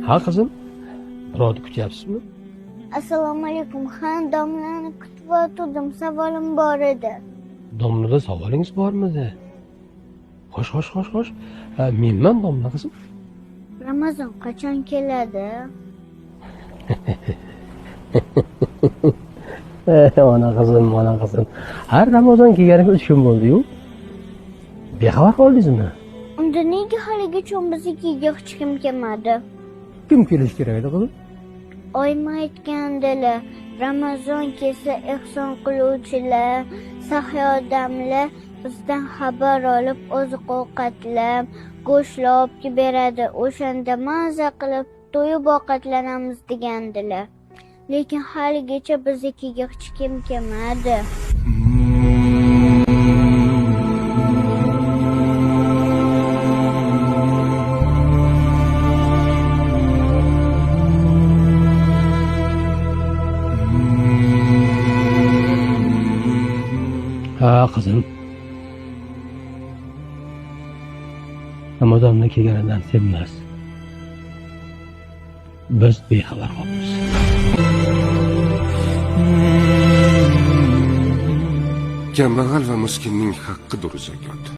Ha qizim, birovni kutyapsizmi? Assalomu alaykum. Ha, domlani kutib o'tirdim. Savolim bor edi. Domlada savolingiz bormidi? Xo'sh, xo'sh, xo'sh, xo'sh. Ha, menman domla qizim. Ramazon qachon keladi? Ona qizim, ona qizim. Har Ramazon kelganiga 3 kun bo'ldi-yu. Bexabar qoldingizmi? Unda nega haligacha biznikiga hech kim kelmadi? Kim kelishi kerak edi qizim? Oyim aytgandilar, Ramazon kelsa ehson qiluvchilar, saxiy odamlar bizdan xabar olib oziq-ovqatlar, go'shtlar olib kelib beradi. O'shanda maza qilib to'yib ovqatlanamiz degandilar. Lekin haligacha biznikiga hech kim kelmadi. Ha qizim. Ramazonni kelganidan sen emas. Biz bexabar qolamiz. Kambag'al va miskinning haqqidir zakot.